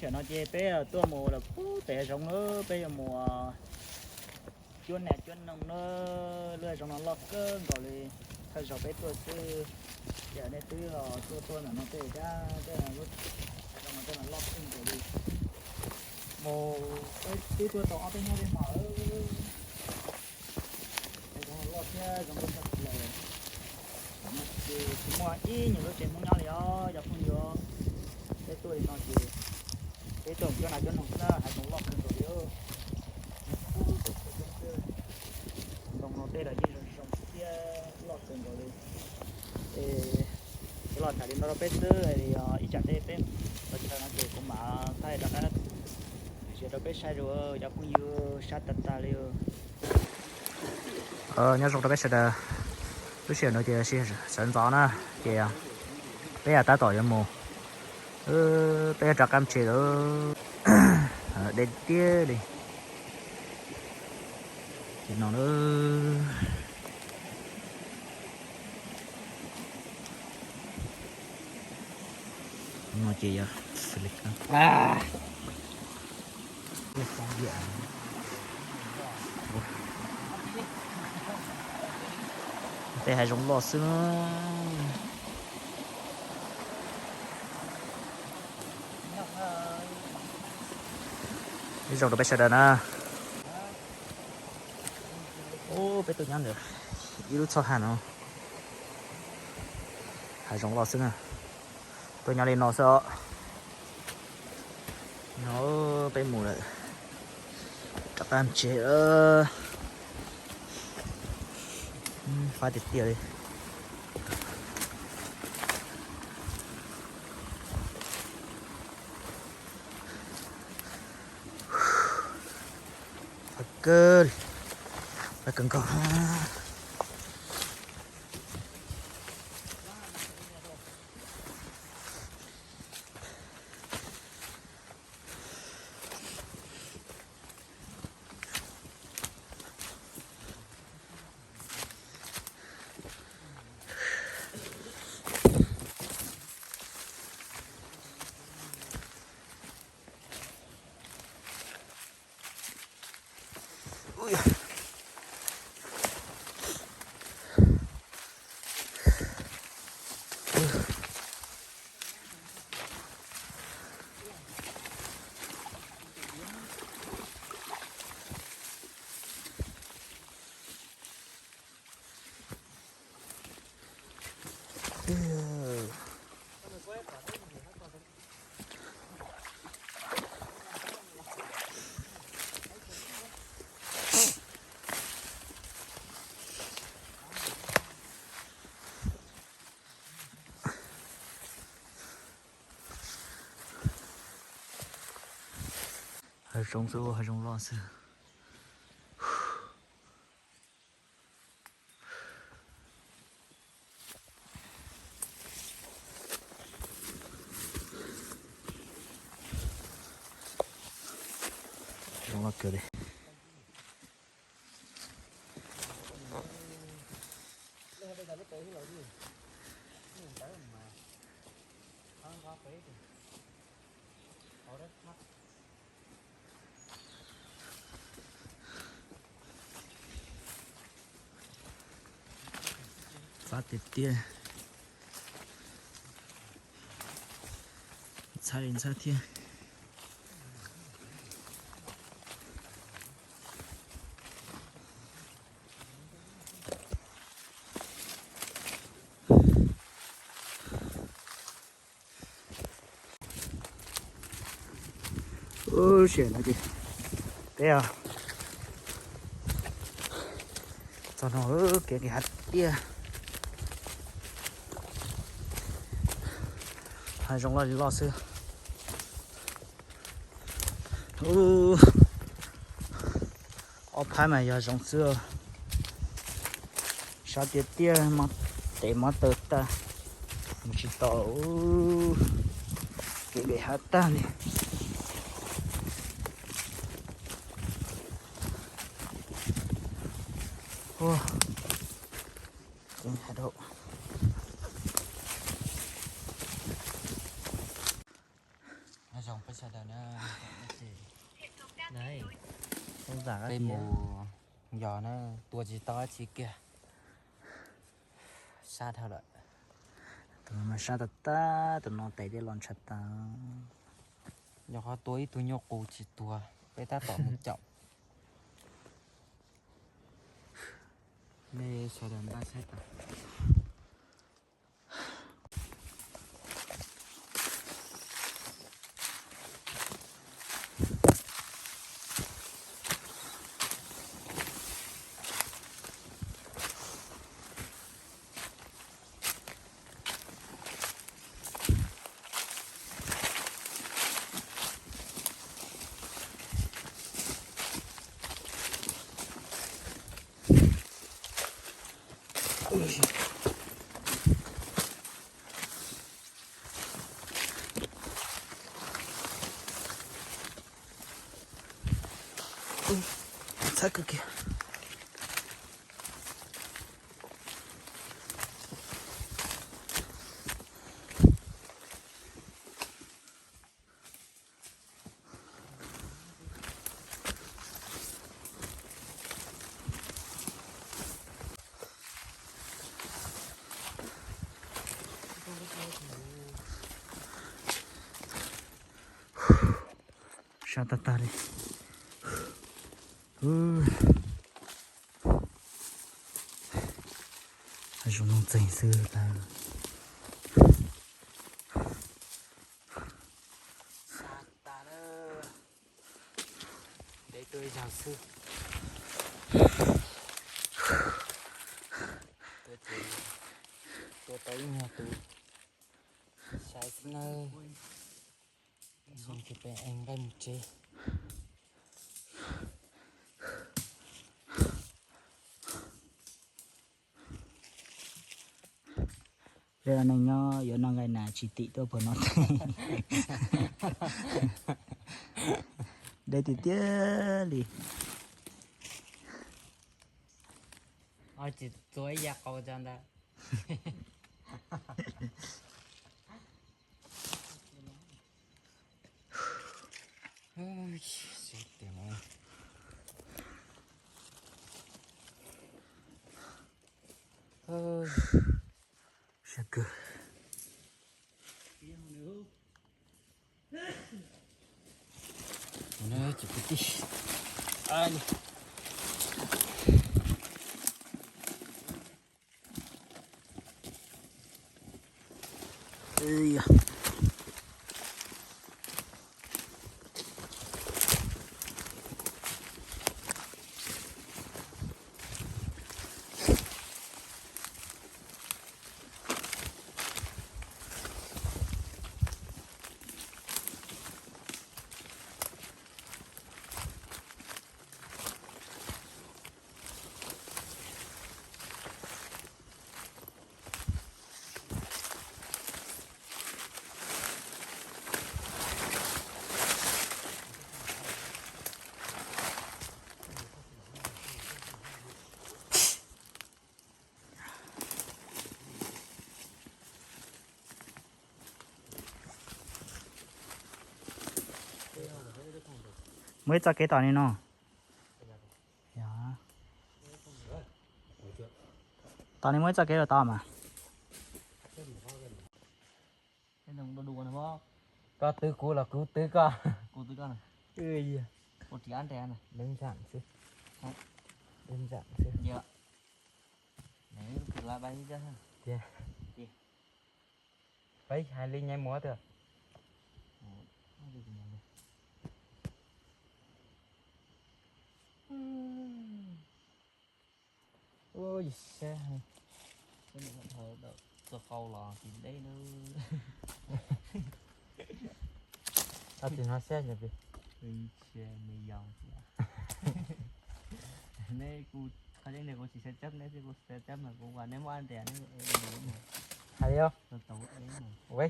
Tam no ces peb tuaj mus lawm pub pem zoov lawm, peb yuav mus cuab nas cuab noog na. Lub zoov no loj kawg nkaus li, thawj zaug peb tuaj xwb. Ces nej twb tuaj tuaj ntawm no tej, tej lub zoov no tej loj kawg nkaus li. Mus peb twb tuaj tau ob peb hnub tej hmo. Zoov loj thiab zoo nkauj tshaj plaws. Tam no ces tsis muaj ib nyuag lub tsev Hmoob nyob li os cov phooj ywg. Peb tuaj li no ces peb tuaj cuab nas cuab noog xwb na, hav zoov loj kawg nkaus li. Ntoo no tej los yeej zoo zoo thiab loj kawg nkaus li. Ces los tham li no rau peb xwb, ib tsam tej peb los chaw no ces kuv mam thaij rov qab rau peb saib, cov phooj ywg, sab tag tag li. Nyob zoo rau peb sawv daws, lub sij hawm no ces sawv ntxov na, ces peb tab tom yuav mus, peb yuav rov qab tsev lawm, deb tiag li. Ces no na, no ces yog tej hav zoov loj xwb na. Nyob zoo rau peb sawv daws na. Ub, peb tuaj nyob ntawm ib lub txoj hav no, hav zoov loj xwb na. Tuaj nyob li no xwb os. No peb mus lawm, rov qab tsev. Fab tiag tiag li. Fab kawg, fab kawg nkaus. Hav zoov xwb, hav zoov loj xwb. Zoo loj kawg li. Fab tiag tiag. Ntxhab li ntxhab thiab. Ub, sim no ces peb txog no kev nqis hav tiag. Hav zoov loj li loj xwb. Ub, ob phab mas yog zoov xwb. Sab tiag tiag, mob tes mob taw tag, mus tsis tau. Kev nqis hav tag li. Ua, kev nqis hav dhau. Nyob zoo peb sawv Peb mus yos na, tua tsis tau dab tsi kiag. Sab dhau lawm. Tus no mas sab tag tag, tus no tes dej los ntshav tas. Yog qhov tua ib tug nyuj qus tsis tuag, peb tab tom mus caum. Nej sawv daws npaj saib tas. Txhawb kiag. Sab tag tag li. Zoo no txeeg xwb tag. Sab tas lawm. Deb tuaj ib zaug xwb. Tua tau ib nyuag tus sai xwb nawb. Zoo ces peb ev nqaij mus tsev. Peb ua neej nyob yuav noj nqaij nas tsis tim tuaj puag no. Deb tiag tiag li. Tsis txua ib yam qau tso ntag. Sab kawg. Muaj ib txoj kev tom ni no. Tom ni muaj ib txoj kev los tom mas. Koj twv kuv los kuv twv koj. Đơn giản xwb. Đơn giản xwb. Tiag. Peb hais li nyai muav twg. Ua yus sab. Txog qau los tsis deb na. Tau tsis hnov sab yog pib. Neb kuv qhov tseeb tias kuv tsis xav cab neb xwb, kuv xav cab mas kuv vam neb muab nres neb. Hais li os.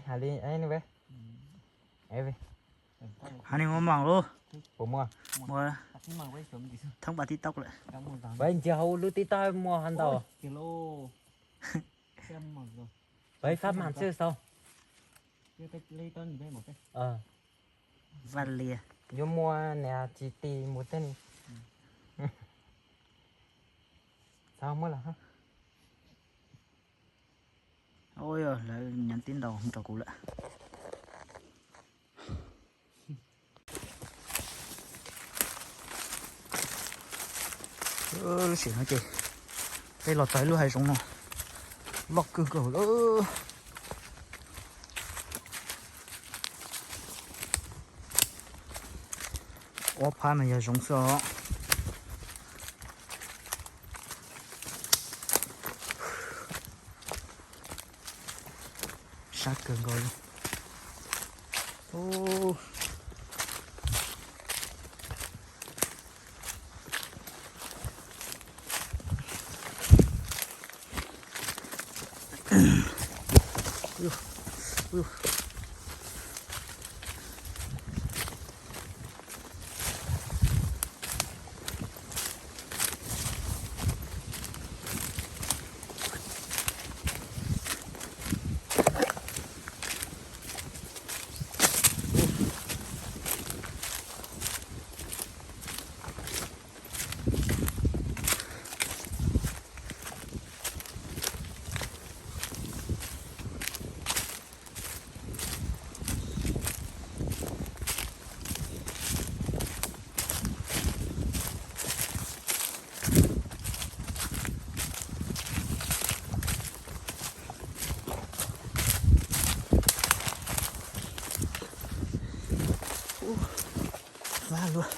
Hais li, hais li. Hais li muaj mom lauj. Puas muaj? Muaj. Thoob pas TikTok lawm. Peb ntsia hauv lub TikTok muaj hov ntau. Peb fab mam xwb tau. Vaj Liag. Yuav muaj niam tsis ti mus tej. Xav muab los. Ua yog lawv nyav tib ntaus rau kuv lawm. Lub sij hawm no ces peb los txog lub hav zoov no loj kawg nkaus lawm. Ob phab no yog zoov xwb os. Sab kawg nkaus li. Vaj luaj.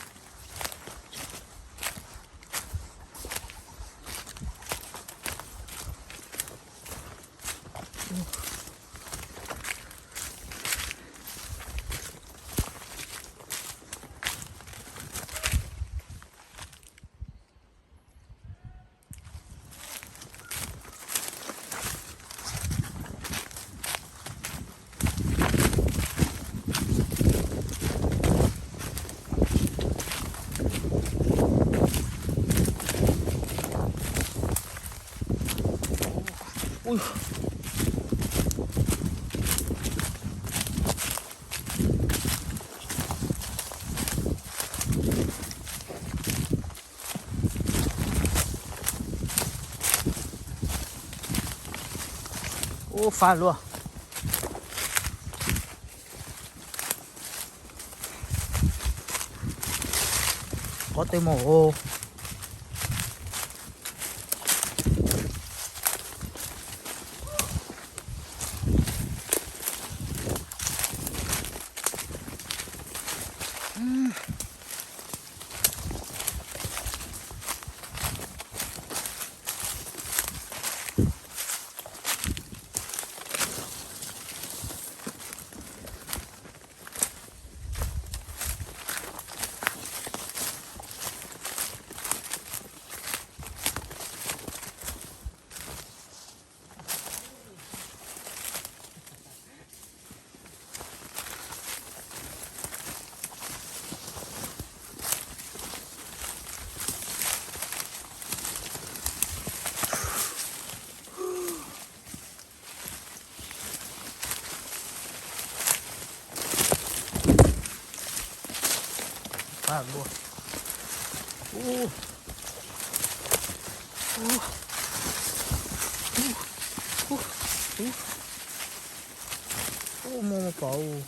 Ub, fab luaj. Kob twb mus ub. Fab luaj. Ub, ub, ub, ub, ub, muaj pom.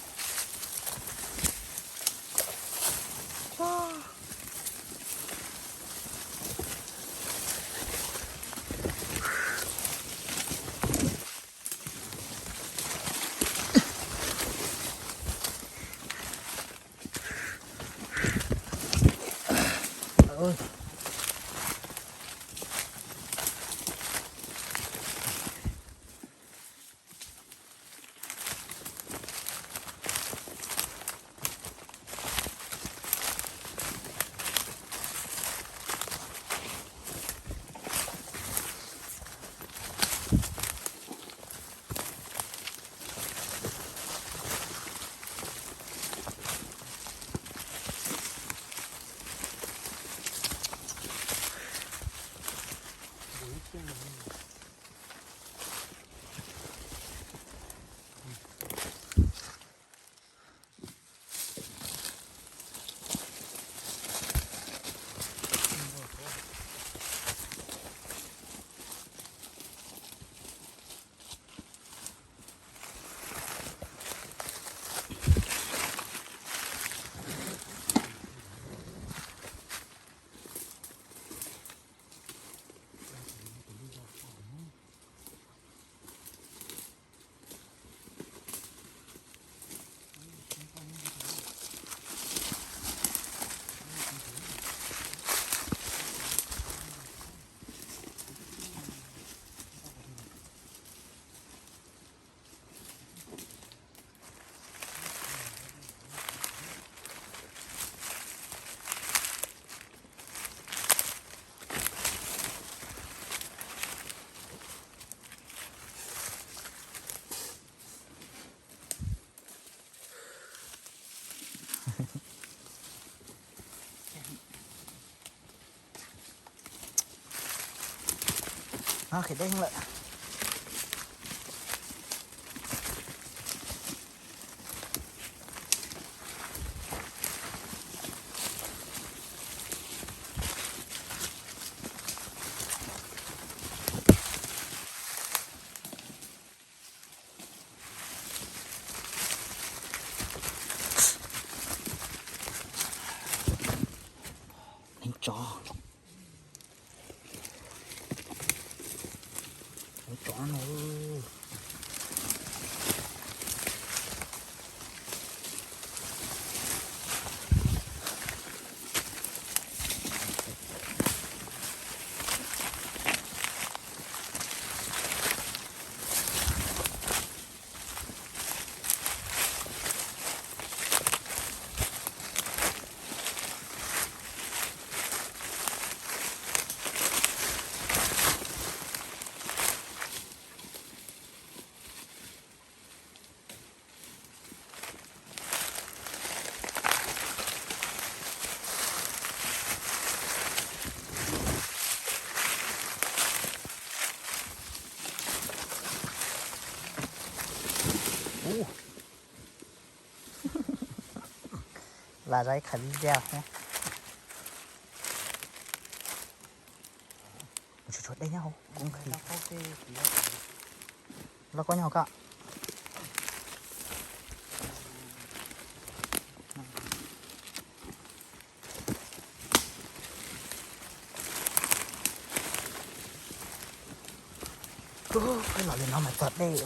Qhib dej lawm. Neeg tsov. Neeg tsov no. Lam zais khawm li ntsia thiab. Tshuav tshuav dej nyob hauv kuv nqhis. Loj koj nyob hauv koj. Peb los li no mas txog dej.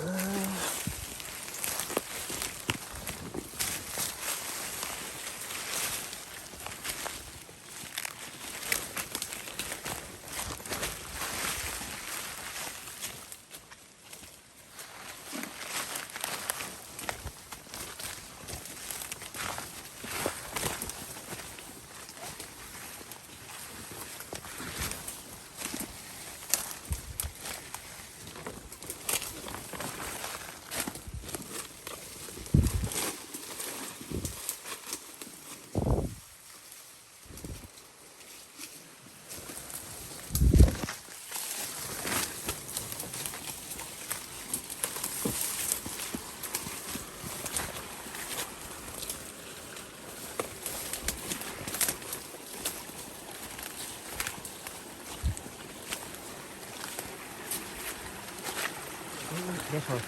Dej sawv,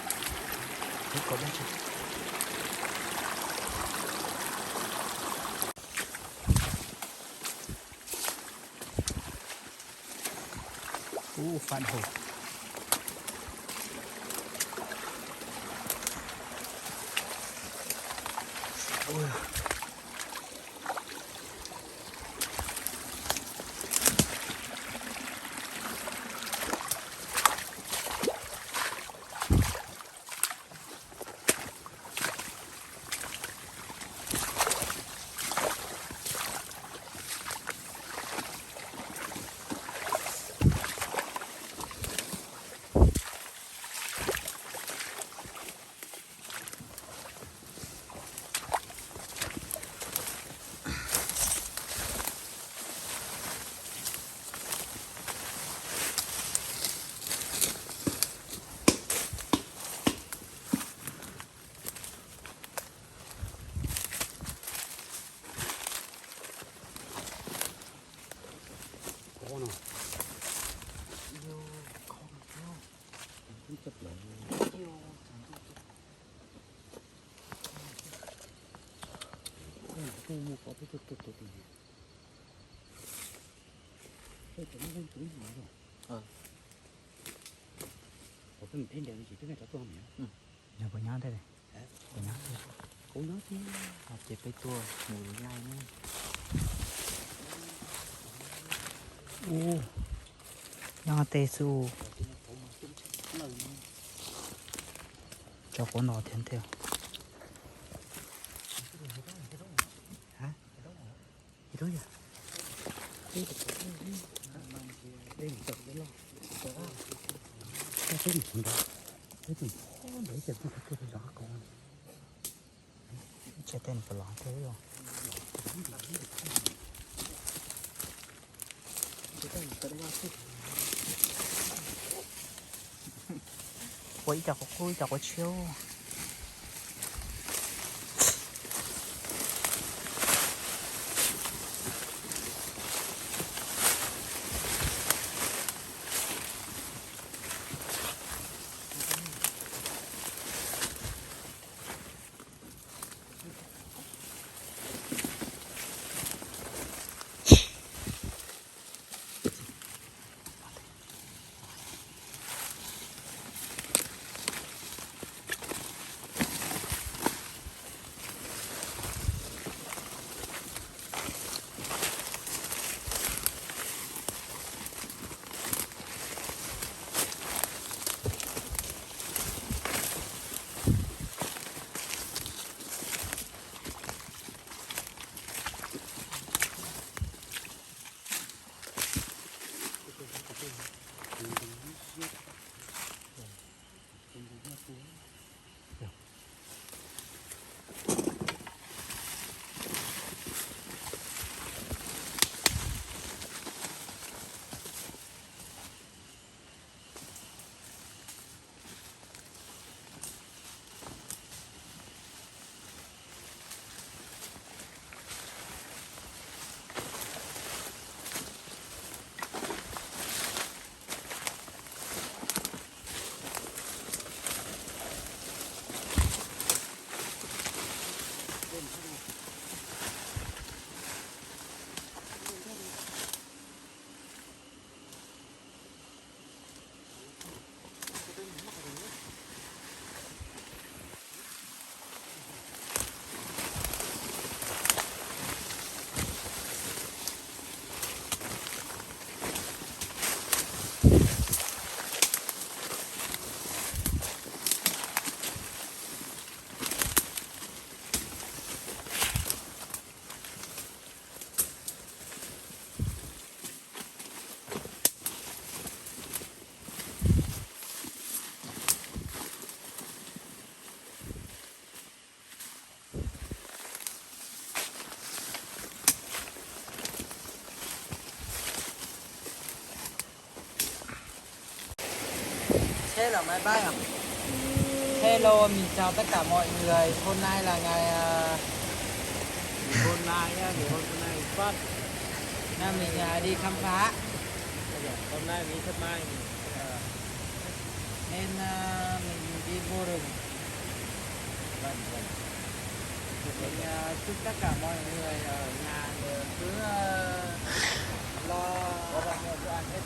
ib kaum dej tsi. Ub, fab dhau. Yog puas nyab thiab li? Puas nyab thiab? Ces peb tuaj mus yaij ne. Ub, nyob tej xwb. Tso quav no thiab thiab. Tse tej nws los thiab. Ua ib co quav qub, ib co quav tshiab. Thế là máy bay à? Hello, mình chào tất cả mọi người. Hôm nay là ngày, à, hôm nay nhá, thì hôm nay phát. Nay mình, à, đi khám phá. Hôm nay mình sắp mai mình, à, nên, à, mình đi vô rừng. Vâng, vâng. Mình, à, chúc tất cả mọi người ở nhà đều cứ, à, lo, lo ăn Tết.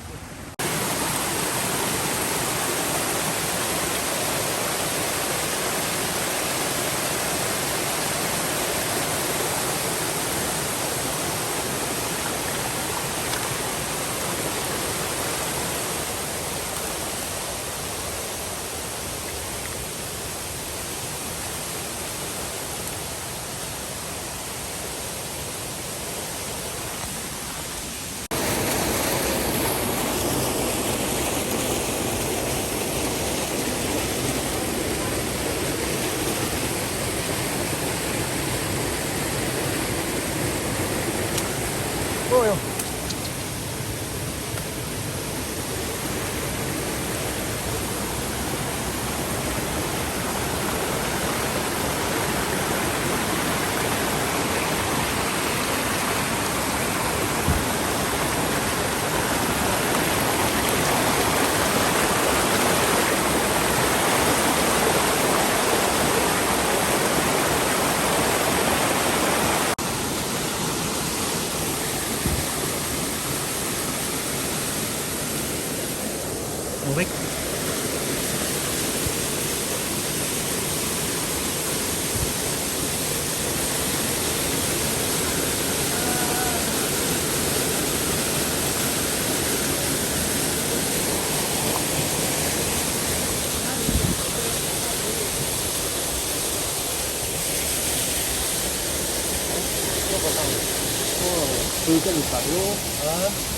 Tus coj lus tom lub.